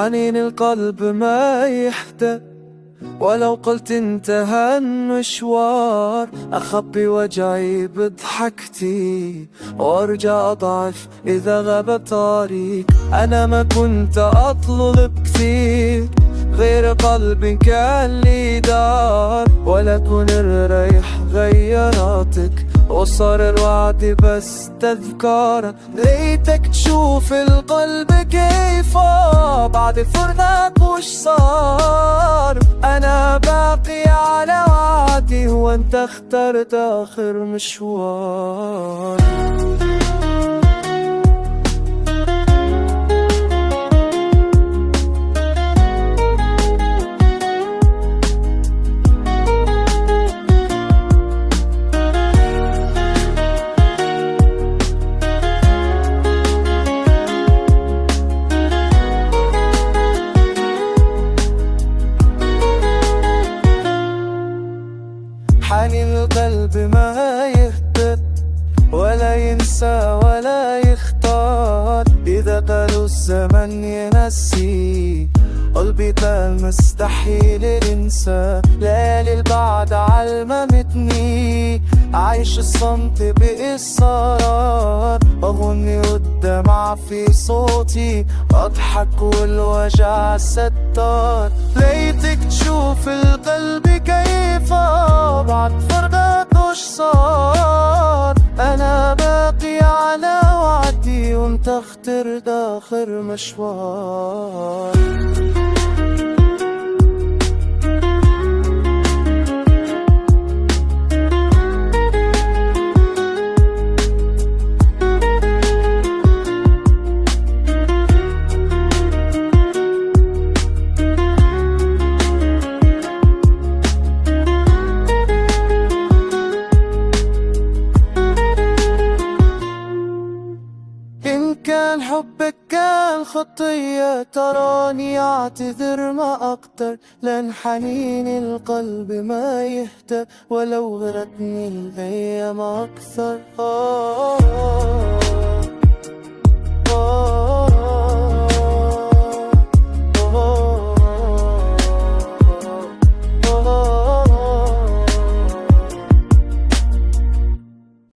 حنين القلب ما يهدى، ولو قلت انتهى المشوار. أخبي وجعي بضحكتي وارجع أضعف إذا غاب طريق. أنا ما كنت أطلب كثير غير قلب كان لي دار، ولكن الريح غيراتك وصار الوعد بس تذكار. ليتك تشوف القلب كيف بعد فرقك وش صار. أنا باقي على وعدي وانت اخترت آخر مشوار. حنين القلب ما يهدى ولا ينسى ولا يختار. إذا قالوا الزمن ينسي قلبي قال مستحيل ينسى. ليالي البعد علمتني أعيش الصمت بإصرار. أغني والدمع في صوتي، أضحك والوجع ستار. ليتك تشوف القلب كيف بعد فرقك وش صار. أنا باقي على وعدي وانت اخترت آخر مشوار. إن كان حبك كان خطية تراني أعتذر ما أقدر، لأن حنين القلب ما يهدى ولو غرتني الأيام أكثر.